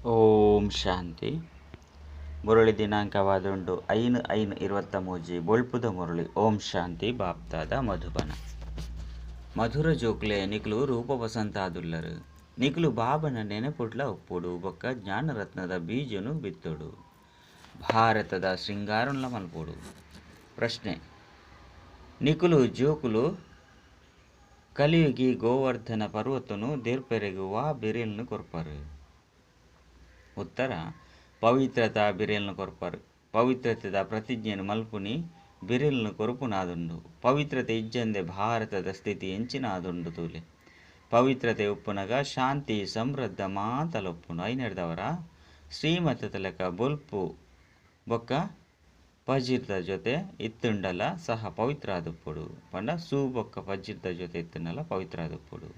ಓಂ ಶಾಂತಿ. ಮುರಳಿ ದಿನಾಂಕವಾದುಂಡು 5/5/23 ಬೊಳ್ಪುದ ಮುರಳಿ. ಓಂ ಶಾಂತಿ. ಬಾಪ್ತಾದ ಮಧುಬನ. ಮಧುರ ಜೋಕ್ಲೆ ನಿಕ್ಲು ರೂಪ ವಸಂತಾದುಲ್ಲರು. ನಿಕ್ಲು ಬಾಬನ ನೆನಪುಡ್ಲ ಉಪ್ಪುಡು ಬೊಕ್ಕ ಜ್ಞಾನರತ್ನದ ಬೀಜನು ಬಿತ್ತೊಡು. ಭಾರತದ ಶೃಂಗಾರನ್ಲ ಮಲ್ಪೊಡು. ಪ್ರಶ್ನೆ: ನಿಕುಲು ಜೋಕುಲು ಕಲಿಯುಗಿ ಗೋವರ್ಧನ ಪರ್ವತನು ದೇರ್ಪೆರೆಗ್ ವಾ ಬಿರೆಲ್ನ್ ಕೊರ್ಪರ್? ಉತ್ತರ: ಪವಿತ್ರತಾ ಬಿರೆಲ್ನ್ ಕೊರ್ಪರ್. ಪವಿತ್ರತೆದ ಪ್ರತಿಜ್ಞೆನ್ ಮಲ್ಪುನಿ ಬಿರೆಲ್ನ್ ಕೊರ್ಪುನಾದುಂಡು. ಪವಿತ್ರತೆ ಇಜ್ಜಂದೆ ಭಾರತದ ಸ್ಥಿತಿ ಎಂಚಿನ ಆದುಂಡು ತೂಲೆ. ಪವಿತ್ರತೆ ಉಪ್ಪುನಗ ಶಾಂತಿ ಸಮೃದ್ಧ ಮಾತಲ ಉಪ್ಪುಂಡು. ಐನೆಡ್ದವರ ಶ್ರೀಮತದ ಬೊಲ್ಪು ಬೊಕ್ಕ ಪಜಿರ್ದ ಜೊತೆ ಇತ್ತುಂಡಲ ಸಹ ಪವಿತ್ರ ಆದುಪ್ಪುಡು. ಪಂಡ ಸೂ ಬೊಕ್ಕ ಪಜಿರ್ದ ಜೊತೆ ಇತ್ತುಂಡಲ ಪವಿತ್ರ ಆದುಪ್ಪುಡು.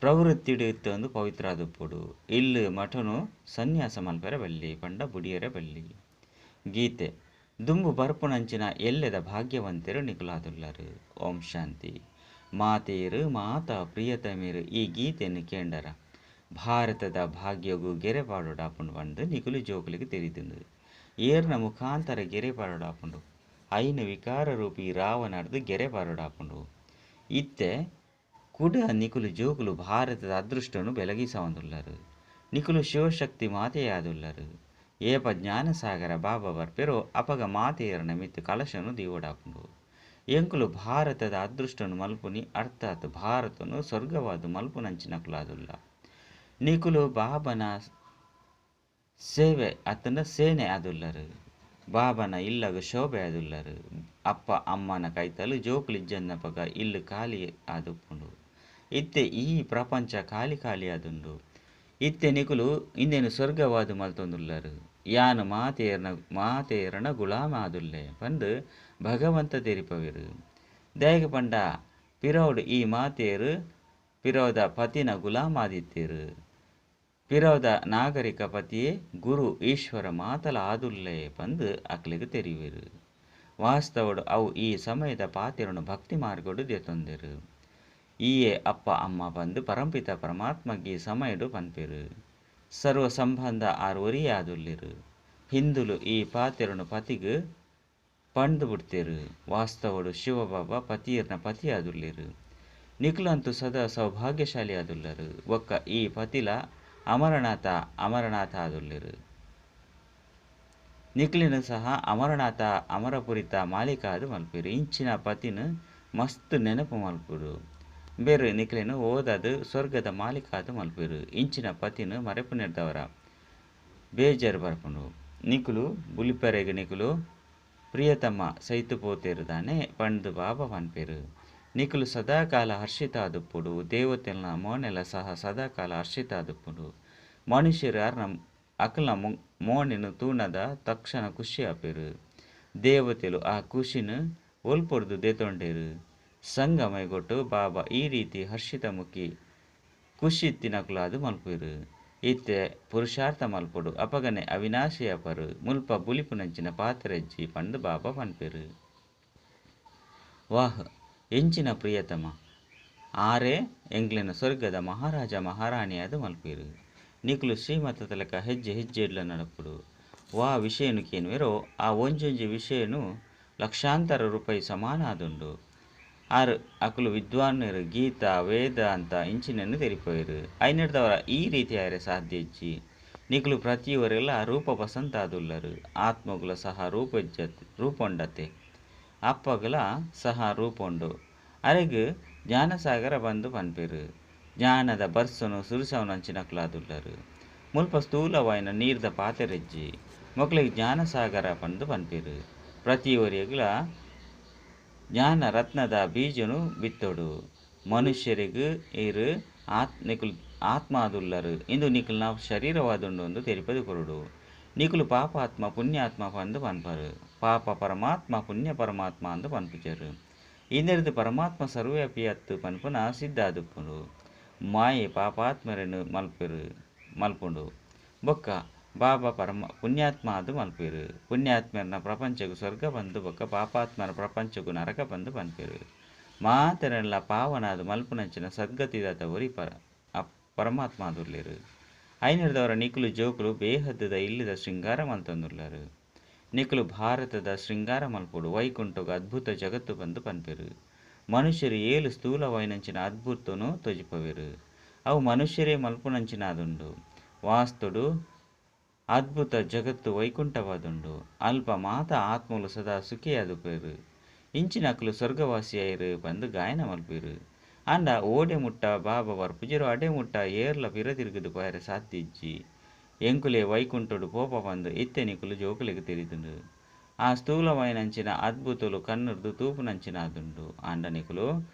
ಪ್ರವೃತ್ತಿಡು ಇತ್ತೊಂದು ಪವಿತ್ರ ಆದುಪ್ಪುಡು. ಇಲ್ಲು ಮಠನು ಸನ್ಯಾಸ ಮಲ್ಪೆರೆ ಬಲ್ಲಿ ಪಂಡ ಬುಡಿಯರೆ ಬಲ್ಲಿ. ಗೀತೆ ದುಂಬು ಬರ್ಪುನಂಚಿನ ಎಲ್ಲೆದ ಭಾಗ್ಯವಂತೆರು ನಿಕುಲಾದುಲ್ಲರು. ಓಂ ಶಾಂತಿ. ಮಾತೆಯರು ಮಾತಾ ಪ್ರಿಯತಮೇರು ಈ ಗೀತೆಯನ್ನು ಕೇಂಡರ ಭಾರತದ ಭಾಗ್ಯಗು ಗೆರೆ ಪಾಡೋಡಾಪುಂಡು ಪಂದು ನಿಕುಲು ಜೋಕುಲಿಗೆ ತೆರಿದುಂಡು. ಏರ್ನ ಮುಖಾಂತರ ಗೆರೆ ಪಾಡೋಡಾಪುಂಡು. ಐನ ವಿಕಾರ ರೂಪಿ ರಾವಣರ್ದು ಗೆರೆ ಪಾಡೋಡಾಪುಂಡು. ಇತ್ತೆ ಕುಡ ನಿಕುಲು ಜೋಕುಲು ಭಾರತದ ಅದೃಷ್ಟನು ಬೆಲಗಿಸವಂದುಲ್ಲರು. ನಿಕುಲು ಶಿವಶಕ್ತಿ ಮಾತೆಯಾದುಲ್ಲರು. ಏಪ ಜ್ಞಾನಸಾಗರ ಬಾಬಾ ಬರ್ಪೆರೋ ಅಪಗ ಮಾತೆಯರನ ಮಿತ್ತು ಕಲಶನು ದೀವಡಾಪುಂಡು. ಎಂಕುಲು ಭಾರತದ ಅದೃಷ್ಟನು ಮಲ್ಪುನಿ ಅರ್ಥಾತ್ ಭಾರತನು ಸ್ವರ್ಗವಾದ ಮಲ್ಪುನಂಚಿನಕುಲಾದುಲ್ಲ. ನಿಕುಲು ಬಾಬನ ಸೇವೆ ಅತ್ತಂಡ ಸೇನೆ ಆದುಲ್ಲರು. ಬಾಬನ ಇಲ್ಲಗ ಶೋಭೆ ಆದುಲ್ಲರು. ಅಪ್ಪ ಅಮ್ಮನ ಕೈತಲು ಜೋಕುಲು ಇಜ್ಜಂದಪಗ ಇಲ್ಲು ಖಾಲಿ ಆದುಪ್ಪುಂಡು. ಇತ್ತೆ ಈ ಪ್ರಪಂಚ ಖಾಲಿ ಖಾಲಿ ಆದುಂಡು. ಇತ್ತೆ ನಿಕುಲು ಇಂದೇನು ಸ್ವರ್ಗವಾದ ಮಲ್ತೊಂದುಲ್ಲರು. ಯಾನು ಮಾತೆಯರನ ಗುಲಾಮ ಆದುಲ್ಲೆ ಪಂದು ಭಗವಂತ ತೆರಿಪವೆರು. ದಯಗ ಪಂಡ ಪಿರೌಡ್ ಈ ಮಾತೆಯರು ಪಿರೌದ ಪತಿನ ಗುಲಾಮಾದಿತ್ತೇರು. ಪಿರೌದ ನಾಗರಿಕ ಪತಿಯೇ ಗುರು ಈಶ್ವರ ಮಾತಲ ಆದುಲ್ಲೆ ಪಂದು ಅಕ್ಲೆಗ್ ತೆರಿವೆರು. ವಾಸ್ತವಡು ಅವು ಈ ಸಮಯದ ಪಾತೆರನು ಭಕ್ತಿ ಮಾರ್ಗಡು ದೇತೊಂದೆರು. ಈಯೇ ಅಪ್ಪ ಅಮ್ಮ ಪಂದು ಪರಂಪಿತ ಪರಮಾತ್ಮಗೆ ಸಮಯಡು ಪನ್ಪೆರು. ಸರ್ವ ಸಂಬಂಧ ಆರ್ ಒರಿಯಾದುಲ್ಲೆರು. ಹಿಂದುಲು ಈ ಪಾತೆರನು ಪತಿಗ್ ಪಂದು ಬಿಡ್ತೇರು. ವಾಸ್ತವಡು ಶಿವಬಾಬಾ ಪತಿಯರ್ನ ಪತಿಯಾದುಲ್ಲೆರು. ನಿಕುಲಂತು ಸದಾ ಸೌಭಾಗ್ಯಶಾಲಿ ಆದುಲ್ಲರು. ಬೊಕ್ಕ ಈ ಪತಿಲ ಅಮರನಾಥ ಅಮರನಾಥ ಆದುಲ್ಲೆರು. ನಿಕ್ಲಿನ ಸಹ ಅಮರನಾಥ ಅಮರಪುರಿತ ಮಾಲೀಕ ಆದು ಮಲ್ಪೆರು. ಇಂಚಿನ ಪತಿನ ಮಸ್ತ್ ನೆನಪು ಮಲ್ಪುಡು. ಬೇರೆ ನಿಕ್ಲಿನ ಓದದು ಸ್ವರ್ಗದ ಮಾಲೀಕ ಆದು ಮಲ್ಪೆರು. ಇಂಚಿನ ಪತಿನ ಮರೆಪು ನೆಡ್ದವರ ಬೇಜಾರು ಬರ್ಪುಂಡು. ನಿಕುಲು ಬುಲಿಪೆರೆಗ್ ನಿಕುಲು ಪ್ರಿಯತಮ ಸೈತು ಪೋತೇರು ದಾನೆ ಪಂದು ಬಾಬಾ ಪನ್ಪೆರು. ನಿಕುಲು ಸದಾಕಾಲ ಹರ್ಷಿತ ಆದುಪ್ಪುಡು. ದೇವತೆಲ್ನ ಮೋನೆಲ ಸಹ ಸದಾಕಾಲ ಹರ್ಷಿತ ಆದುಪ್ಪುಡು. ಮನುಷ್ಯರು ಅರ್ನ ಅಕಲ್ನ ಮೋನೆನು ತೂಣದ ತಕ್ಷಣ ಖುಷಿ ಆಪೆರು. ದೇವತೆಲು ಆ ಖುಷಿನ ಒಲ್ಪೊರ್ದು ದೇತೊಂಡೇರು. ಸಂಗಮೈಗೊಟ್ಟು ಬಾಬಾ ಈ ರೀತಿ ಹರ್ಷಿತ ಮುಖಿ ಖುಷಿ ತಿನಕುಲಾದು ಮಲ್ಪೆರು. ಇತ್ತೆ ಪುರುಷಾರ್ಥ ಮಲ್ಪೊಡು. ಅಪಗನೆ ಅವಿನಾಶಿಯಪರು ಮುಲ್ಪ ಬುಲಿಪುನಂಚಿನ ಪಾತೆರಜ್ಜಿ ಪಂದು ಬಾಬಾ ಪನ್ಪೆರು. ವಾಹ್ ಎಂಚಿನ ಪ್ರಿಯತಮ ಆರೇ ಎಂಗ್ಲಿನ ಸ್ವರ್ಗದ ಮಹಾರಾಜ ಮಹಾರಾಣಿಯಾದ ಮಲ್ಪೆರು. ನಿಕುಲು ಶ್ರೀಮತದ ಲೆಕ್ಕ ಹೆಜ್ಜೆ ಹೆಜ್ಜೆ ನಡಪುಡು. ವಾ ವಿಷಯನು ಕೇನ್ವೆರೋ ಆ ಒಂಜೊಂಜಿ ವಿಷಯನು ಲಕ್ಷಾಂತರ ರೂಪಾಯಿ ಸಮಾನ ಆದುಂಡು. ಆರು ಅಕುಲು ವಿದ್ವಾನ್ಯರು ಗೀತಾ ವೇದ ಅಂತ ಇಂಚಿನನ್ನು ತೆರಿಪೋಯರು. ಐನೆಡ್ದವರ ಈ ರೀತಿ ಆಯರೆ ಸಾಧ್ಯ ಇಜ್ಜಿ. ನಿಕುಲು ಪ್ರತಿಯವರೆಲ್ಲ ರೂಪ ವಸಂತ ಆದುಲ್ಲರು. ಆತ್ಮಗುಲ ಸಹ ರೂಪೊಂಡತೆ. ಅಪ್ಪಗುಲ ಸಹ ರೂಪೊಂಡು. ಅರೆಗ್ ಜ್ಞಾನಸಾಗರ ಬಂದು ಪನ್ಪೆರು. ಜ್ಞಾನದ ಬರ್ಸನು ಸುರಿಸವನಂಚಿನಕುಲಾದುಲ್ಲರು. ಮುಲ್ಪ ಸ್ಥೂಲವಾಯಿನ ನೀರ್ದ ಪಾತೆರೆಜ್ಜಿ. ಮೊಕ್ಲೆಗ್ ಜ್ಞಾನಸಾಗರ ಪಂದು ಪನ್ಪೆರು. ಪ್ರತಿಯವರಿಗಳ ಜ್ಞಾನ ರತ್ನದ ಬೀಜನು ಬಿತ್ತೊಡು. ಮನುಷ್ಯರಿಗೂ ಇರು ನಿಕುಲು ಆತ್ಮಾದುಲ್ಲರು. ಇಂದು ನಿಕುಲ್ನ ಶರೀರವಾದುಂಡು ಎಂದು ತೆರಿಪದು ಕೊರಡು. ನಿಕುಲು ಪಾಪಾತ್ಮ ಪುಣ್ಯಾತ್ಮ ಪಂದು ಪನ್ಪರು. ಪಾಪ ಪರಮಾತ್ಮ ಪುಣ್ಯ ಪರಮಾತ್ಮ ಅಂದು ಪನ್ಪುಜರು. ಇಂದೆರ್ದು ಪರಮಾತ್ಮ ಸರ್ವವ್ಯಾಪಿ ಅತ್ತು ಪನ್ಪುನ ಸಿದ್ಧಾದುಪ್ಪುಂಡು. ಮಾಯೆ ಪಾಪಾತ್ಮರನ್ನು ಮಲ್ಪುಂಡು. ಬೊಕ್ಕ ಬಾಬಾ ಪರಮ ಪುಣ್ಯಾತ್ಮ ಅದು ಮಲ್ಪೆರು. ಪುಣ್ಯಾತ್ಮರನ ಪ್ರಪಂಚಗೂ ಸ್ವರ್ಗ ಬಂದು ಬೊಕ್ಕ ಪಾಪಾತ್ಮರ ಪ್ರಪಂಚಗೂ ನರಕ ಬಂದು ಪನ್ಪೆರು. ಮಾತೆರೆಲ್ಲ ಪಾವನಾದ ಮಲ್ಪುನಂಚಿನ ಸದ್ಗತಿದಾತ ಒರಿ ಪರಮಾತ್ಮ ಆದುಲ್ಲೆರು. ಐನೆರ್ದವರ ನಿಕುಲು ಜೋಕುಲು ಬೇಹದ್ದುದ ಇಲ್ಲುದ ಶೃಂಗಾರ ಮಲ್ತೊಂದುಲ್ಲರು. ನಿಕುಲು ಭಾರತದ ಶೃಂಗಾರ ಮಲ್ಪೊಡು ವೈಕುಂಠಗ್ ಅದ್ಭುತ ಜಗತ್ತು ಪಂದು ಪನ್ಪೆರು. ಮನುಷ್ಯರು ಏಳು ಸ್ಥೂಲವಾಯಿನಂಚಿನ ಅದ್ಭುತನು ತೋಜಿಪವೆರು. ಅವು ಮನುಷ್ಯರೇ ಮಲ್ಪುನಂಚಿನಾದುಂಡು. ವಾಸ್ತುಡು ಅದ್ಭುತ ಜಗತ್ತು ವೈಕುಂಠವಾದುಂಡು. ಅಲ್ಪ ಮಾತ ಆತ್ಮಲು ಸದಾ ಸುಖಿಯಾದುಪೆರು. ಇಂಚಿನಕುಲು ಸ್ವರ್ಗವಾಸಿಯಾಯಿರು ಪಂದು ಗಾಯನ ಮಲ್ಪೆರು. ಆಂಡ ಓಡೆ ಮುಟ್ಟ ಬಾಬಾ ಬರ್ಪುಜೆರು ಅಡೆ ಮುಟ್ಟ ಏರ್ಲ ಪಿರ ತಿರುಗುದು ಪೋಯರೆ ಸಾಧ್ಯ ಇಜ್ಜಿ. ಎಂಕುಲೆ ವೈಕುಂಠಡು ಪೋಪ ಪಂದು ಇತ್ತೆ ನಿಕುಲು ಜೋಕುಲೆಗ್ ತೆರಿದುಂಡು. ಆ ಸ್ಥೂಲವಾಯಿನಂಚಿನ ಅದ್ಭುತಲು ಕಣ್ಣುರ್ದು ತೂಪುನಂಚಿನಾದುಂಡು. ಆಂಡ ನಿಕುಲು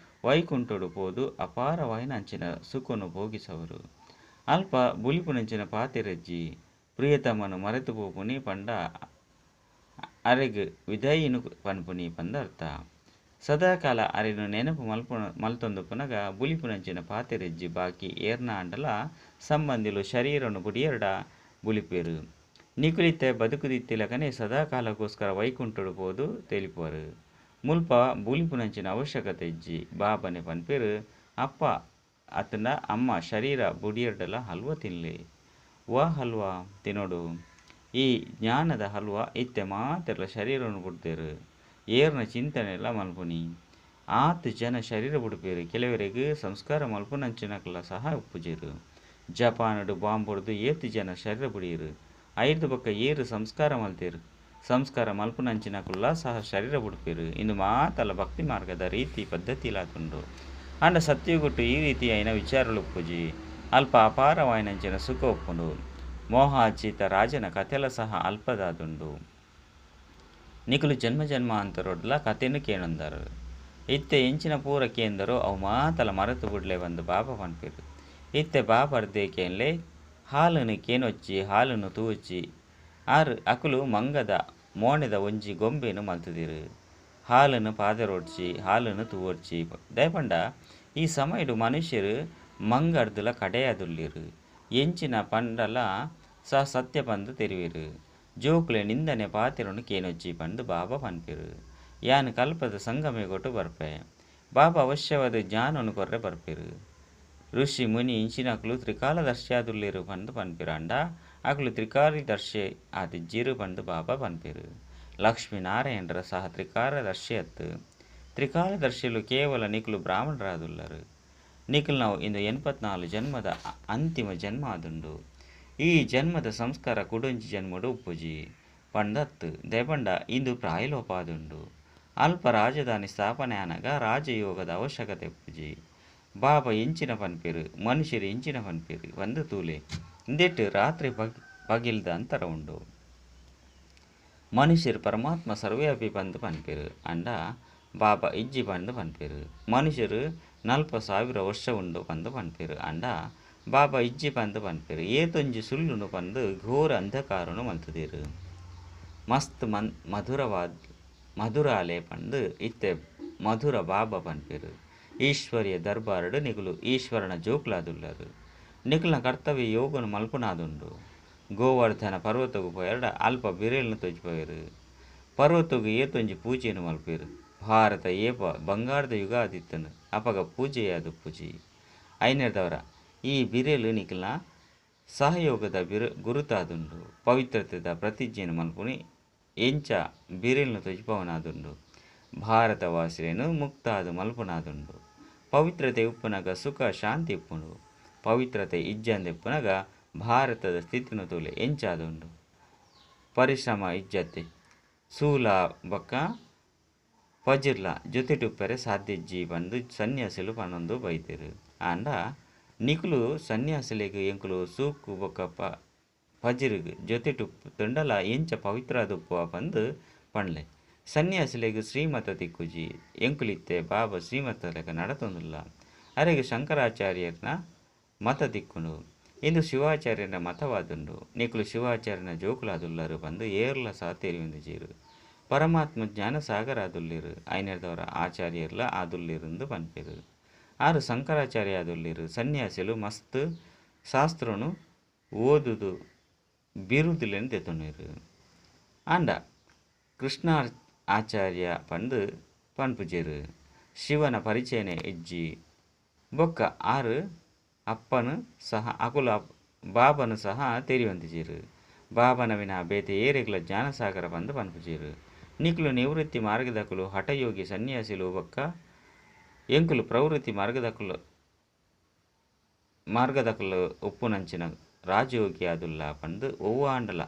ವೈಕುಂಠಡು ಪೋದು ಅಪಾರವಾಯಿನಂಚಿನ ಸುಖನು ಭೋಗಿಸವರು. ಅಲ್ಪ ಬುಲಿಪುನಂಚಿನ ಪಾತೆರಜ್ಜಿ ಪ್ರಿಯತಮನು ಮರೆತು ಪೋಪುನಿ ಪಂಡ ಅರೆಗ್ ವಿದಾಯಿನು ಪನ್ಪುನಿ ಪಂದ ಅರ್ಥ. ಸದಾಕಾಲ ಅರೆನು ನೆನಪು ಮಲ್ತೊಂದುಪ್ಪುನಗ ಬುಲಿಪುನಂಚಿನ ಪಾತೆರಜ್ಜಿ ಬಾಕಿ ಏರ್ನ ಆಂಡಲ ಸಂಬಂಧಿಲು ಶರೀರನು ಬುಡಿಯರ್ಡ ಬುಲಿಪೆರು. ನಿಕುಲಿತ್ತೆ ಬದುಕುದಿತ್ತಿಲಕನೆ ಸದಾಕಾಲಕ್ಕೋಸ್ಕರ ವೈಕುಂಠಡು ಪೋದು ತೆಲಿಪುವರು. ಮುಲ್ಪ ಬುಲಿಪುನಂಚಿನ ಅವಶ್ಯಕತೆ ಇಜ್ಜಿ. ಬಾಬನೆ ಪನ್ಪೆರು ಅಪ್ಪ ಅತ್ತಂಡ ಅಮ್ಮ ಶರೀರ ಬುಡಿಯರ್ಡಲ ಹಲ್ವ ತಿನ್ಲೆ. ವಾ ಹಲ್ವ ತಿನ್ನೋಡು. ಈ ಜ್ಞಾನದ ಹಲ್ವ ಇತ್ತೆ ಮಾತೆರ್ಲ ಶರೀರನು ಬುಡ್ದೆರು. ಏರ್ನ ಚಿಂತನೆಲ್ಲ ಮಲ್ಪುನಿ. ಆತ್ ಜನ ಶರೀರ ಬುಡ್ಪೆರು. ಕೆಲವರಿಗೆ ಸಂಸ್ಕಾರ ಮಲ್ಪುನಂಚಿನಕಲ ಸಹ ಉಪ್ಪುಜೆರು. ಜಪಾನುಡು ಬಾಂಬುಡ್ದು ಏತ್ ಜನ ಶರೀರ ಬುಡಿಯರು. ಐದು ಬೊಕ್ಕ ಏರು ಸಂಸ್ಕಾರ ಮಲ್ತೇರು. ಸಂಸ್ಕಾರ ಮಲ್ಪುನಂಚಿನಕುಲ್ಲ ಸಹ ಶರೀರ ಬುಡ್ಪೆರು. ಇಂದು ಮಾತಲ ಭಕ್ತಿ ಮಾರ್ಗದ ರೀತಿ ಪದ್ಧತಿಲಾದುಂಡು. ಆಂಡ ಸತ್ಯಗುಟ್ಟು ಈ ರೀತಿ ಐನ ವಿಚಾರಲು ಉಪ್ಪುಜಿ. ಅಲ್ಪ ಅಪಾರವಾಯಿನಂಚಿನ ಸುಖ ಉಪ್ಪುಂಡು. ಮೋಹಾಚಿತ ರಾಜನ ಕಥೆಲ ಸಹ ಅಲ್ಪದಾದುಂಡು. ನಿಕುಲು ಜನ್ಮ ಜನ್ಮಾಂತರೊಡ್ಲ ಕಥೆನು ಕೇಣೊಂದರು. ಇತ್ತೆ ಎಂಚಿನ ಪೂರ ಕೇಂದರು ಅವು ಮಾತಲ ಮರೆತು ಬುಡ್ಲೆ ಬಂದು ಬಾಬಾ ಪನ್ಪೆರು. ಇತ್ತೆ ಬಾಬರ್ದೆ ಕೇನ್ಲೆ ಹಾಲನ್ನು ಕೇನೊಚ್ಚಿ ಹಾಲನ್ನು ತೂವೊಚ್ಚಿ ಆರು ಅಕುಲು ಮಂಗದ ಮೋಣೆದ ಒಂಜಿ ಗೊಂಬೆನು ಮಲ್ತುದಿರು. ಹಾಲನ್ನು ಪಾದರೊಡ್ಚಿ ಹಾಲನ್ನು ತೂವೊಡ್ಚಿ. ದಯಪಂಡ ಈ ಸಮಯಡು ಮನುಷ್ಯರು ಮಂಗರ್ದುಲ ಕಡೆಯಾದುಳ್ಳಿರು. ಎಂಚಿನ ಪಂಡಲ ಸಹ ಸತ್ಯ ಪಂದು ತೆರಿವೆರು. ಜೋಕುಲೆ ನಿಂದನೆ ಪಾತೆರನು ಕೇನೊಚ್ಚಿ ಪಂದು ಬಾಬಾ ಪನ್ಪೆರು. ಯಾನ್ ಕಲ್ಪದ ಸಂಗಮೆಗೊಟ್ಟು ಬರ್ಪೆ. ಬಾಬಾ ಅವಶ್ಯವಾದ ಜ್ಞಾನನು ಕೊರ್ರೆ ಬರ್ಪೆರು. ಋಷಿ ಮುನಿ ಇಂಚಿನಕುಲು ತ್ರಿಕಾಲದರ್ಶಿಯಾದುಲ್ಲೆರು ಪಂದು ಪನ್ಪೆರು. ಅಂಡ ಅಕುಲು ತ್ರಿಕಾಲದರ್ಶಿ ಆದಿಜ್ಜಿರು ಪಂದು ಬಾಬಾ ಪನ್ಪೆರು. ಲಕ್ಷ್ಮೀನಾರಾಯಣರ ಸಹ ತ್ರಿಕಾಲದರ್ಶಿ ಅತ್ತು. ತ್ರಿಕಾಲದರ್ಶಿಲು ಕೇವಲ ನಿಕುಲು ಬ್ರಾಹ್ಮಣರಾದುಲ್ಲರು. ನಿಕುಲು ನಾವು ಇಂದು 84 ಜನ್ಮದ ಅಂತಿಮ ಜನ್ಮ ಆದುಂಡು. ಈ ಜನ್ಮದ ಸಂಸ್ಕಾರ ಕುಡೊಂಜಿ ಜನ್ಮಡು ಉಪ್ಪುಜಿ ಪಂಡತ್ತು. ದಯಪಂಡ ಇಂದು ಪ್ರಾಯಲೋಪ ಆದುಂಡು. ಅಲ್ಪ ರಾಜಧಾನಿ ಸ್ಥಾಪನೆ ಆನಗ ರಾಜಯೋಗದ ಅವಶ್ಯಕತೆ ಉಪ್ಪುಜಿ. ಬಾಬಾ ಎಂಚಿನ ಪನ್ಪೆರು ಮನುಷ್ಯರು ಎಂಚಿನ ಪನ್ಪೆರು ಒಂದು ತೂಲೆ. ಇಂದೆಟ್ಟು ರಾತ್ರಿ ಪಗಿಲ್ದ ಅಂತರ ಉಂಡು. ಮನುಷ್ಯರು ಪರಮಾತ್ಮ ಸರ್ವ್ಯಾಪಿ ಪಂದು ಪನ್ಪೆರು. ಅಂಡ ಬಾಬಾ ಇಜ್ಜಿ ಪಂದು ಪನ್ಪೆರು. ಮನುಷ್ಯರು 40,000 ವರ್ಷ ಉಂಡು ಪಂದು ಪನ್ಪೆರು. ಅಂಡ ಬಾಬಾ ಇಜ್ಜಿ ಪಂದು ಪನ್ಪೆರು. ಏತೊಂಜಿ ಸುಳ್ಳುನು ಪಂದು ಘೋರ ಅಂಧಕಾರನು ಮಲ್ತುದಿರು. ಮಸ್ತ್ ಮಧುರಾಲೆ ಪಂದು ಇತ್ತೆ ಮಧುರ ಬಾಬಾ ಪನ್ಪೆರು. ಈಶ್ವರ್ಯ ದರ್ಬಾರುಡು ನಿಕುಲು ಈಶ್ವರನ ಜೋಕುಲಾದುಲ್ಲರು. ನಿಕುಲ್ನ ಕರ್ತವ್ಯ ಯೋಗನು ಮಲ್ಪುನಾದುಂಡು. ಗೋವರ್ಧನ ಪರ್ವತಗು ಪೋಯರ್ಡ ಅಲ್ಪ ಬಿರೆಲ್ನು ತೋಜಿಪೋಯರು. ಪರ್ವತಗು ಏತೊಂಜಿ ಪೂಜೆಯನ್ನು ಮಲ್ಪೆರು. ಭಾರತ ಏಪ ಬಂಗಾರದ ಯುಗ ಆದಿತ್ತನು ಅಪಗ ಪೂಜೆಯಾದ ಪೂಜೆ. ಐನೆರ್ದವರ ಈ ಬಿರೆಲು ನಿಕುಲ್ನ ಸಹಯೋಗದ ಗುರುತಾದುಂಡು. ಪವಿತ್ರತೆದ ಪ್ರತಿಜ್ಞೆಯನ್ನು ಮಲ್ಪುನಿ ಎಂಚ ಬಿರೆಲ್ನು ತೋಜಿಪವನಾದುಂಡು. ಭಾರತವಾಸಿಲೇನು ಮುಕ್ತಾದ ಮಲ್ಪುನಾದುಂಡು. ಪವಿತ್ರತೆ ಉಪ್ಪುನಗ ಸುಖ ಶಾಂತಿ ಉಪ್ಪುಂಡು. ಪವಿತ್ರತೆ ಇಜ್ಜಂದೆಪ್ಪುನಗ ಭಾರತದ ಸ್ಥಿತಿನ ತೂಲೆ ಎಂಚಾದುಂಡು. ಪರಿಶ್ರಮ ಇಜ್ಜತೆ ಸೂಲ ಬೊಕ್ಕ ಪಜಿರ್ಲ ಜೊತೆಟುಪ್ಪರೆ ಸಾಧ್ಯ ಇಜ್ಜಿ ಪಂದು ಸನ್ಯಾಸಿಲು ಪನೊಂದು ಬೈದೆರು. ಆಂಡ ನಿಕುಲು ಸನ್ಯಾಸಿಲೆಗ್ ಎಂಕುಲು ಸೂಕು ಬೊಕ್ಕ ಪಜಿರ್ಗ್ ಜೊತೆಟುಪ್ಪು ತುಂಡಲ ಎಂಚ ಪವಿತ್ರಾದುಪ್ಪುವ ಪಂದು ಪನ್ಲೆ. ಸನ್ಯಾಸಿಲೆಗ್ ಶ್ರೀಮತ ತಿಕ್ಕುಜಿ. ಎಂಕುಲಿತ್ತೆ ಬಾಬಾ ಶ್ರೀಮತ ಲೆಕ್ಕ ನಡತೊಂದುಲ್ಲ. ಅರೆಗ್ ಶಂಕರಾಚಾರ್ಯರ್ನ ಮತ ತಿಕ್ಕುಂಡು. ಇಂದು ಶಿವಾಚಾರ್ಯನ ಮತವಾದುಂಡು. ನಿಕುಲು ಶಿವಾಚಾರ್ಯನ ಜೋಕುಲಾದುಲ್ಲರು ಪಂದು ಏರ್ಲ ಸಹ ತೆರಿಯೊಂದಿಜೆರು. ಪರಮಾತ್ಮ ಜ್ಞಾನ ಸಾಗರಾದುಲ್ಲೆರು. ಐನೆರ್ದವರ ಆಚಾರ್ಯರ್ಲ ಆದುಲ್ಲೆರುಂದು ಪನ್ಪೆರು. ಆರು ಶಂಕರಾಚಾರ್ಯ ಆದುಲ್ಲೆರು. ಸನ್ಯಾಸಿಲು ಮಸ್ತ್ ಶಾಸ್ತ್ರನು ಓದುದು ಬಿರುದುಲೆನ್ ದೆತೊನೆರು. ಆಂಡ ಕೃಷ್ಣ ಆಚಾರ್ಯ ಪಂದು ಪನ್ಪುಜೆರು. ಶಿವನ ಪರಿಚಯನೆ ಇಜ್ಜಿ. ಬೊಕ್ಕ ಆರು ಅಪ್ಪನು ಸಹ ಅಕುಲು ಬಾಬನು ಸಹ ತೆರಿಯೊಂದಿಜೆರ್. ಬಾಬನ ವಿನಾ ಬೇತೆ ಏರೆಗ್ಲ ಜ್ಞಾನಸಾಗರ ಪಂದ್ ಪನ್ಪುಜೆರ್. ನಿಕುಲು ನಿವೃತ್ತಿ ಮಾರ್ಗದಕುಲು ಹಠಯೋಗಿ ಸನ್ಯಾಸಿಲು ಬೊಕ್ಕ ಎಂಕುಲು ಪ್ರವೃತ್ತಿ ಮಾರ್ಗದಕುಲು ಉಪ್ಪುನಂಚಿನ ರಾಜಯೋಗಿ ಆದುಲ್ಲ ಪಂದ್ ಒವ್ವಾಂಡಲ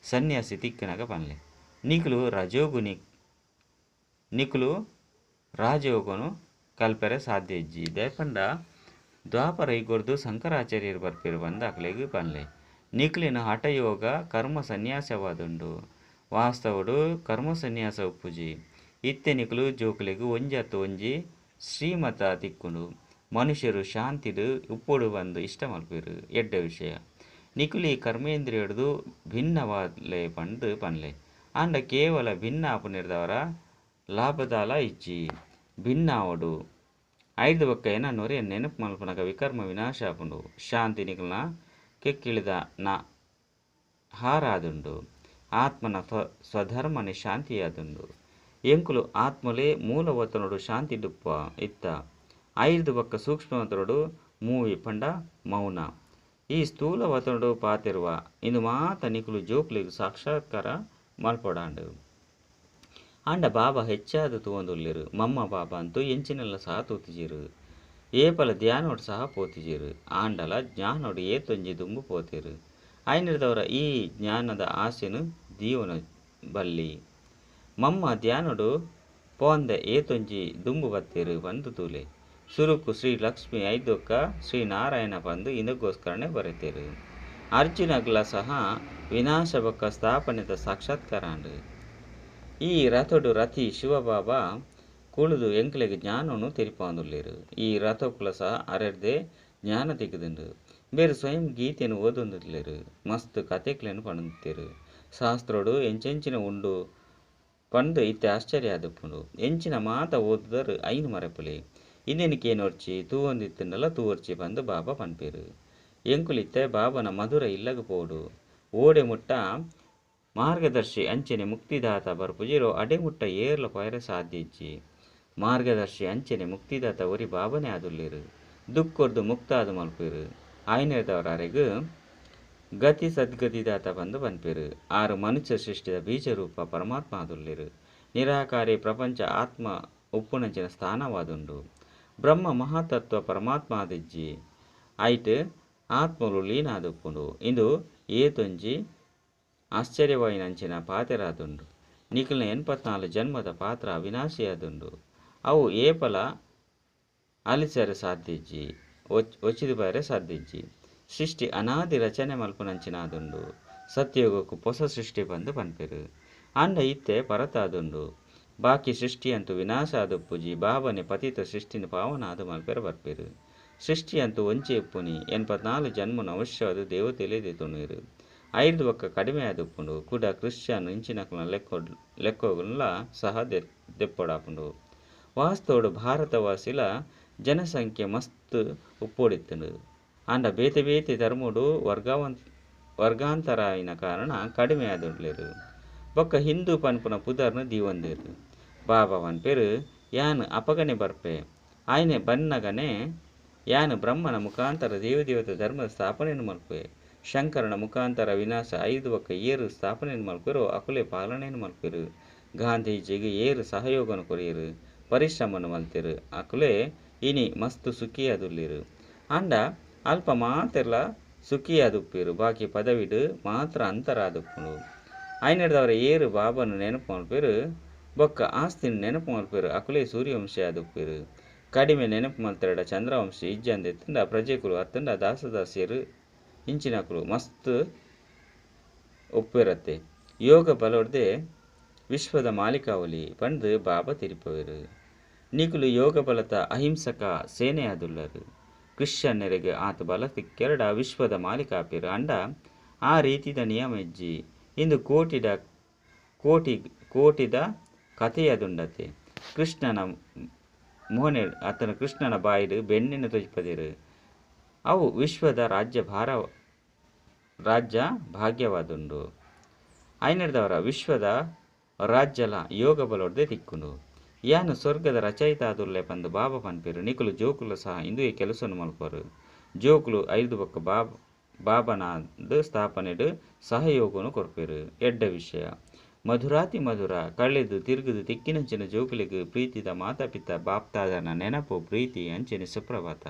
ಸನ್ಯಾಸಿ ತಿಕ್ಕುನಗ ಪನ್ಲೆ. ನಿಕುಲು ರಜೋಗುನಿ ನಿಕುಲು ರಾಜಯೋಗನು ಕಲ್ಪೆರೆ ಸಾಧ್ಯ ಇಜ್ಜಿ. ದಾಯೆಪಂಡ ದ್ವಾಪರ ಯುಗೊರ್ದು ಶಂಕರಾಚಾರ್ಯರು ಬರ್ಪೆರ್ ಪಂದ್ ಅಕ್ಲೆಗ್ ಪನ್ಲೆ. ನಿಕ್ಲೆನ ಹಠಯೋಗ ಕರ್ಮ ಸನ್ಯಾಸವಾದುಂಡು. ವಾಸ್ತವಡು ಕರ್ಮ ಸನ್ಯಾಸ ಉಪ್ಪುಜಿ. ಇತ್ತೆ ನಿಕುಲು ಜೋಕುಲೆಗ್ ಒಂಜತ್ ಒಂಜಿ ಶ್ರೀಮತ ತಿಕ್ಕುಂಡು. ಮನುಷ್ಯರು ಶಾಂತಿಡ್ ಉಪ್ಪೊಡು ಪಂದ್ ಇಷ್ಟ ಮಲ್ಪುವೆರ್. ಎಡ್ಡೆ ವಿಷಯ. ನಿಕುಲು ಈ ಕರ್ಮೇಂದ್ರಿಯೊಡ್ದು ಭಿನ್ನವಾದ್ಲೆ ಪಂದ್ ಪನ್ಲೆ. ಆಂಡ ಕೇವಲ ಭಿನ್ನ ಆಪುನೆರ್ದಾವರ ಲಾಭದಾಲ ಇಜ್ಜಿ. ಭಿನ್ನ ಆವೊಡು. ಐರ್ದ್ ಬೊಕ್ಕ ಎನನ್ ಒರಿಯನ್ ನೆನಪು ಮಲ್ಪುನಗ ವಿಕರ್ಮ ವಿನಾಶ ಆಪುಂಡು. ಶಾಂತಿ ನಿಕಲ್ನ ಕೆಕ್ಕಿಳಿದ ನ ಹಾರಾದುಂಡು. ಆತ್ಮನ ಸ್ವಧರ್ಮನೆ ಶಾಂತಿಯಾದುಂಡು. ಎಂಕುಲು ಆತ್ಮಲೇ ಮೂಲವತನೊಡು ಶಾಂತಿಡುಪ್ಪ ಇತ್ತ. ಐರ್ದ್ ಬೊಕ್ಕ ಸೂಕ್ಷ್ಮವತನೊಡು ಮೂವಿ ಪಂಡ ಮೌನ. ಈ ಸ್ಥೂಲವತನೊಡು ಪಾತೆರುವ ಇಂದು ಮಾತ ನಿಕುಲು ಜೋಕುಲೆಗ್ ಸಾಕ್ಷಾತ್ಕಾರ ಮಲ್ಪೊಡಾಂಡ್. ಆಂಡ ಬಾಬಾ ಹೆಚ್ಚಾದ್ ತೂವೊಂದುಲ್ಲೆರ್. ಮಮ್ಮ ಬಾಬಾ ಅಂತೂ ಎಂಚಿನೆಲ್ಲ ಸಹ ತೂತಿಜೆರ್. ಏಪಲ ಧ್ಯಾನೊಡು ಸಹ ಪೋತಿಜೆರ್. ಆಂಡಲ ಜ್ಞಾನೊಡು ಏತೊಂಜಿ ದುಂಬು ಪೋತೆರ್. ಐನೆರ್ದವರ ಈ ಜ್ಞಾನದ ಆಸೆನ್ ದೀವೊನ ಬಲ್ಲಿ. ಮಮ್ಮ ಧ್ಯಾನೊಡು ಪೋಂದೆ ಏತೊಂಜಿ ದುಂಬು ಬತ್ತೆರ್ ಪಂದ್ ತೂಲೆ. ಸುರುಕು ಶ್ರೀ ಲಕ್ಷ್ಮಿ ಐದೊಕ್ಕ ಶ್ರೀ ನಾರಾಯಣ ಪಂದ್ ಇಂದಗೋಸ್ಕರನೇ ಬರೆತೆರ್. ಅರ್ಜುನಗ್ಲ ಸಹ ವಿನಾಶ ಬೊಕ್ಕ ಸ್ಥಾಪನೆದ ಸಾಕ್ಷಾತ್ಕಾರ ಆಂಡ್. ಈ ರಥೊಡು ರಥಿ ಶಿವಬಾಬಾ ಕುಳ್ಳುದು ಎಂಕ್ಲೆಗ್ ಜ್ಞಾನೊನು ತೆರಿಪಾವೊಂದುಲ್ಲೆರ್. ಈ ರಥೊಕುಲ ಸಹ ಅರೆರ್ದೇ ಜ್ಞಾನ ತಿಕ್ಕುದುಂಡು. ಬೇರ್ ಸ್ವಯಂ ಗೀತೆನ್ ಓದೊಂದುಲ್ಲೆರ್. ಮಸ್ತ್ ಕತೆಕ್ಲೆನ್ ಪನೊಂದಿತ್ತೆರ್. ಶಾಸ್ತ್ರೊಡು ಎಂಚೆಂಚಿನ ಉಂಡು ಪಂದ್ ಇತ್ತೆ ಆಶ್ಚರ್ಯ ಆದುಪ್ಪುಂಡು. ಎಂಚಿನ ಮಾತ ಓದುದರ್ ಐನ್ ಮರಪುಲೆ. ಇಂದೆನ್ ಕೇನೊರ್ಚಿ ತೂವೊಂದಿತ್ತುಂಡಲ ತೂವೊರ್ಚಿ ಪಂದ್ ಬಾಬಾ ಪನ್ಪೆರ್. ಎಂಕುಲು ಇತ್ತೆ ಬಾಬನ ಮಧುರ ಇಲ್ಲಗ್ ಪೋವೊಡು. ಓಡೆ ಮುಟ್ಟ ಮಾರ್ಗದರ್ಶಿ ಅಂಚನೆ ಮುಕ್ತಿದಾತ ಬರ್ಪುಜೆರೋ ಅಡೆ ಮುಟ್ಟ ಏರ್ಲ ಪೋಯೆರೆ ಸಾಧ್ಯ ಇಜ್ಜಿ. ಮಾರ್ಗದರ್ಶಿ ಅಂಚನೆ ಮುಕ್ತಿದಾತ ಒರಿ ಬಾಬನೇ ಆದುಲ್ಲೆರ್. ದುಃಖೊರ್ದು ಮುಕ್ತ ಆದ್ ಮಲ್ಪುವೆರ್. ಆಯ್ನೆರ್ದವರ ಅರೆಗ್ ಗತಿ ಸದ್ಗತಿದಾತ ಪಂದ್ ಪನ್ಪೆರ್. ಆರ್ ಮನುಷ್ಯ ಸೃಷ್ಟಿದ ಬೀಜ ರೂಪ ಪರಮಾತ್ಮ ಆದುಲ್ಲೆರ್. ನಿರಾಕಾರಿ ಪ್ರಪಂಚ ಆತ್ಮ ಉಪ್ಪುನಂಚಿನ ಸ್ಥಾನವಾದುಂಡು. ಬ್ರಹ್ಮ ಮಹಾತತ್ವ ಪರಮಾತ್ಮ ಆದಿಜ್ಜಿ. ಐಟ್ ಆತ್ಮಲು ಲೀನ ಆದುಪ್ಪುಂಡು. ಇಂದು ಏತೊಂಜಿ ಆಶ್ಚರ್ಯವಾಯಿನಂಚಿನ ಪಾತೆರಾದುಂಡು. ನಿಖಿಲ್ನ 84 ಜನ್ಮದ ಪಾತ್ರ ಅವಿನಾಶಿಯಾದುಂಡು. ಅವು ಏಪಲ ಅಲಿಸರೆ ಸಾಧ್ಯ ಇಜ್ಜಿ. ಒಚಿದು ಪೋಯೆರೆ ಸಾಧ್ಯ ಇಜ್ಜಿ. ಸೃಷ್ಟಿ ಅನಾದಿ ರಚನೆ ಮಲ್ಪುನಂಚಿನಾದುಂಡು. ಸತ್ಯಯುಗಕ್ಕೂ ಪೊಸ ಸೃಷ್ಟಿ ಪಂದ್ ಪನ್ಪೆರ್. ಆಂಡ ಇತ್ತೆ ಪರತಾದುಂಡು. ಬಾಕಿ ಸೃಷ್ಟಿ ಅಂತೂ ವಿನಾಶ ಆದುಪ್ಪುಜಿ. ಬಾಬನೆ ಪತಿತ ಸೃಷ್ಟಿನ ಪಾವನ ಆದ್ ಮಲ್ಪೆರೆ ಬರ್ಪೆರ್. ಸೃಷ್ಟಿ ಅಂತೂ ಒಂಜೇ ಉಪ್ಪುನಿ. 84 ಜನ್ಮನು ಅವಶ್ಯವಾದ್ ದೇವತೆಲೇ ದೆತೊನುವೆರ್. ಐರ್ದ್ ಬೊಕ್ಕ ಕಡಿಮೆ ಆದುಪ್ಪುಂಡು. ಕುಡ ಕ್ರಿಶ್ಚಿಯನ್ ಇಂಚಿನಕುಲ್ನ ಲೆಕ್ಕೊಗುಲ ಸಹ ದೆಪ್ಪೊಡಾಪುಂಡು. ವಾಸ್ತವಡು ಭಾರತವಾಸಿಲ ಜನಸಂಖ್ಯೆ ಮಸ್ತ್ ಉಪ್ಪೊಡಿತ್ತುಂಡು. ಆಂಡ ಬೇತೆ ಬೇತೆ ಧರ್ಮಡು ವರ್ಗಾಂತರ ಆಯಿನ ಕಾರಣ ಕಡಿಮೆ ಆದುಲ್ಲೆರ್. ಬೊಕ್ಕ ಹಿಂದೂ ಪನ್ಪುನ ಪುದರ್ನ್ ದೀವೊಂದೆರ್. ಬಾಬಾ ಪನ್ಪೆರ್ ಯಾನ್ ಅಪಗನೆ ಬರ್ಪೆ. ಆಯ್ನೆ ಬನ್ನಗನೆ ಯಾನ್ ಬ್ರಹ್ಮನ ಮುಖಾಂತರ ದೇವದೇವತೆ ಧರ್ಮದ ಸ್ಥಾಪನೆಯನ್ನು ಮಲ್ಪುವೆ. ಶಂಕರನ ಮುಖಾಂತರ ವಿನಾಶ ಐದು ಬೊಕ್ಕ ಏರು ಸ್ಥಾಪನೆಯನ್ನು ಮಲ್ಪುವೆರೋ ಅಕುಲೇ ಪಾಲನೆಯನ್ನು ಮಲ್ಪುವೆರ್. ಗಾಂಧೀಜಿಗ್ ಏರು ಸಹಯೋಗನು ಕೊರಿಯೆರ್ ಪರಿಶ್ರಮನು ಮಲ್ತೆರ್ ಅಕುಲೇ ಇನಿ ಮಸ್ತ್ ಸುಖಿಯಾದುಲ್ಲೆರ್. ಆಂಡ ಅಲ್ಪ ಮಾತೆರ್ಲ ಸುಖಿಯಾದುಪ್ಪೆರ್. ಬಾಕಿ ಪದವಿಡ್ ಮಾತ್ರ ಅಂತರ ಆದುಪ್ಪುಂಡು. ಐನೆರ್ದವರ ಏರು ಬಾಬನ ನೆನಪು ಮಲ್ಪುವೆರ್ ಬೊಕ್ಕ ಆಸ್ತಿನ ನೆನಪು ಮಲ್ಪುವೆರ್ ಅಕುಲೇ ಸೂರ್ಯವಂಶಿ ಆದುಪ್ಪೆರ್. ಕಡಿಮೆ ನೆನಪು ಮಲ್ತೆರಡ ಚಂದ್ರವಂಶಿ ಇಜ್ಜಂದಿತ್ತುಂಡ ಪ್ರಜೆಕುಲು ಅತ್ತುಂಡ ದಾಸದಾಸಿಯರು ಇಂಚಿನಕುಲು ಮಸ್ತ್ ಉಪ್ಪೆರತ್ತೆ. ಯೋಗ ಬಲೊರ್ದೆ ವಿಶ್ವದ ಮಾಲಿಕಾವಲಿ ಪಂದ್ ಬಾಬಾ ತೆರಿಪವೆರ್. ನಿಕುಲು ಯೋಗ ಬಲತ ಅಹಿಂಸಕ ಸೇನೆಯಾದುಲ್ಲರ್. ಕ್ರಿಶ್ಚಿಯನ್ನರಿಗೆ ಆತ್ ಬಲ ತಿಕ್ಕೆರಡ ವಿಶ್ವದ ಮಾಲಿಕ ಆಪೆರ್. ಆಂಡ ಆ ರೀತಿದ ನಿಯಮ ಇಜ್ಜಿ. ಇಂದು ಕೋಟಿದ ಕೋಟಿ ಕೋಟಿದ ಕಥೆಯಾದುಂಡತೆ. ಕೃಷ್ಣನ ಮೋನೆ ಅತನ ಕೃಷ್ಣನ ಬಾಯಿಡ್ ಬೆಣ್ಣೆನ್ ತೋಜಿಪದೆರ್. ಅವು ವಿಶ್ವದ ರಾಜ್ಯ ಭಾಗ್ಯವಾದುಂಡು. ಐನೆರ್ದವರ ವಿಶ್ವದ ರಾಜ್ಯಲ ಯೋಗ ಬಲೊರ್ದೆ ತಿಕ್ಕುಂಡು. ಯಾನ್ ಸ್ವರ್ಗದ ರಚಯಿತ ಆದುಲ್ಲೆ ಪಂದ್ ಬಾಬಾ ಪನ್ಪೆರ್. ನಿಕುಲು ಜೋಕುಲು ಸಹ ಇಂದುವೆ ಕೆಲಸವನ್ನು ಮಲ್ಪರು. ಜೋಕುಲು ಐರ್ದ್ ಬೊಕ್ಕ ಬಾಬನಾದ್ ಸ್ಥಾಪನೆಡ್ ಸಹಯೋಗನ್ ಕೊರ್ಪೆರ್. ಎಡ್ಡೆ ವಿಷಯ. ಮಧುರಾತಿ ಮಧುರ, ಕಳೆದು ತಿರುಗುದು ತಿಕ್ಕಿನಂಚಿನ ಜೋಕುಲೆಗ್ ಪ್ರೀತಿದ ಮಾತಾ-ಪಿತಾ ಬಾಪ್ತಾದನ ನೆನಪು, ಪ್ರೀತಿ ಅಂಚನೆ ಸುಪ್ರಭಾತ.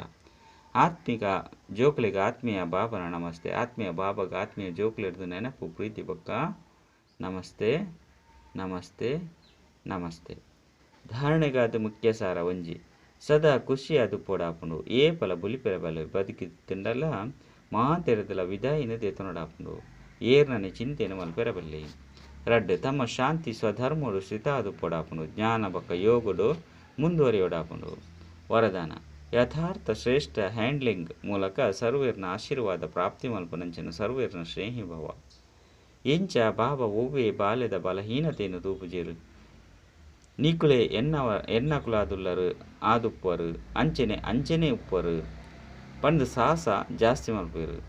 ಆತ್ಮಿಕ ಜೋಕುಲೆಗ್ ಆತ್ಮೀಯ ಬಾಬನ ನಮಸ್ತೆ. ಆತ್ಮೀಯ ಬಾಬಾಗ ಆತ್ಮೀಯ ಜೋಕುಲೆರ್ದ್ ನೆನಪು, ಪ್ರೀತಿ ಬೊಕ್ಕ ನಮಸ್ತೆ, ನಮಸ್ತೆ, ನಮಸ್ತೆ. ಧಾರಣೆಗಾದ್ ಮುಖ್ಯ ಸಾರ ಒಂಜಿ. ಸದಾ ಖುಷಿಯಾದ್ ಉಪ್ಪೊಡಾಪುಂಡು. ಏಪಲ ಬುಲಿಪೆರೆ ಬಲ್ಲಿ ಬದುಕಿತ್ತುಂಡಲ ಮಾತೆರ್ದಲ ವಿದಾಯಿನ ದೆತೊನೊಡಾಪುಂಡು. ಏರ್ನನೆ ಚಿಂತೆನ್ ಮಲ್ಪೆರೆ ಬಲ್ಲಿ. ರಡ್ಡ್ ತಮ್ಮ ಶಾಂತಿ ಸ್ವಧರ್ಮೊಡು ಸ್ಥಿತ ಆದುಪ್ಪೊಡಾಪುಂಡು. ಜ್ಞಾನ ಬೊಕ್ಕ ಯೋಗಡ್ ಮುಂದುವರಿಯೊಡಾಪುಂಡು. ವರದಾನ. ಯಥಾರ್ಥ ಶ್ರೇಷ್ಠ ಹ್ಯಾಂಡ್ಲಿಂಗ್ ಮೂಲಕ ಸರ್ವೆರ್ನ ಆಶೀರ್ವಾದ ಪ್ರಾಪ್ತಿ ಮಲ್ಪುನಂಚಿನ ಸರ್ವೆರ್ನ ಸ್ನೇಹಿ ಭವ. ಇಂಚ ಬಾಬಾ ಒವ್ವೇ ಬಾಲೆದ ಬಲಹೀನತೆನ್ ತೂಪುಜೆರ್. ನಿಕುಲೇ ಎನ್ನಕುಲಾದುಲ್ಲರ್ ಆದುಪ್ಪುವರ್ ಅಂಚನೆ ಅಂಚನೆ ಉಪ್ಪುವರ್ ಪಂದ್ ಸಾಹಸ ಜಾಸ್ತಿ ಮಲ್ಪುವೆರ್.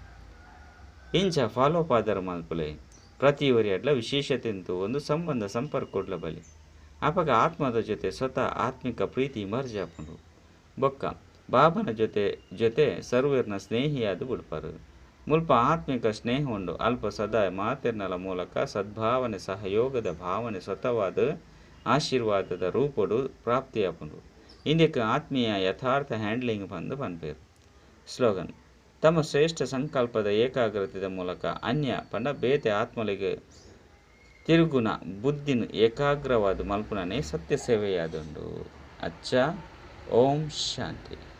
ಇಂಚ ಫಾಲೋ ಫಾದರ್ ಮಲ್ಪುಲೆ. ಪ್ರತಿಯೊರಿಯಡ್ಲ ವಿಶೇಷತೆನ್ ತೂವೊಂದು ಸಂಬಂಧ ಸಂಪರ್ಕೊಡ್ಲ ಬಲಿ. ಅಪಗ ಆತ್ಮದ ಜೊತೆ ಸ್ವತಃ ಆತ್ಮಿಕ ಪ್ರೀತಿ ಇಮರ್ಜ್ ಆಪುಂಡು. ಬೊಕ್ಕ ಬಾಬನ ಜೊತೆ ಜೊತೆ ಸರ್ವೆರ್ನ ಸ್ನೇಹಿಯಾದ್ ಬುಡ್ಪರ್. ಮುಲ್ಪ ಆತ್ಮಿಕ ಸ್ನೇಹ ಉಂಡು ಅಲ್ಪ ಸದಾ ಮಾತೆರ್ನಲ ಮೂಲಕ ಸದ್ಭಾವನೆ ಸಹಯೋಗದ ಭಾವನೆ ಸ್ವತಃವಾದ್ ಆಶೀರ್ವಾದದ ರೂಪೊಡು ಪ್ರಾಪ್ತಿಯಾಪುಂಡು. ಇಂದೆಕ್ ಆತ್ಮೀಯ ಯಥಾರ್ಥ ಹ್ಯಾಂಡ್ಲಿಂಗ್ ಪಂದ್ ಪನ್ಪೆರ್. ಸ್ಲೋಗನ್, ತಮ್ಮ ಶ್ರೇಷ್ಠ ಸಂಕಲ್ಪದ ಏಕಾಗ್ರತೆದ ಮೂಲಕ ಅನ್ಯ ಪಂಡ ಬೇತೆ ಆತ್ಮಲೆಗ್ ತಿರುಗುನ ಬುದ್ಧಿನ್ ಏಕಾಗ್ರವಾದ್ ಮಲ್ಪುನನೇ ಸತ್ಯ ಸೇವೆಯಾದುಂಡು. ಅಚ್ಚಾ, ಓಂ ಶಾಂತಿ.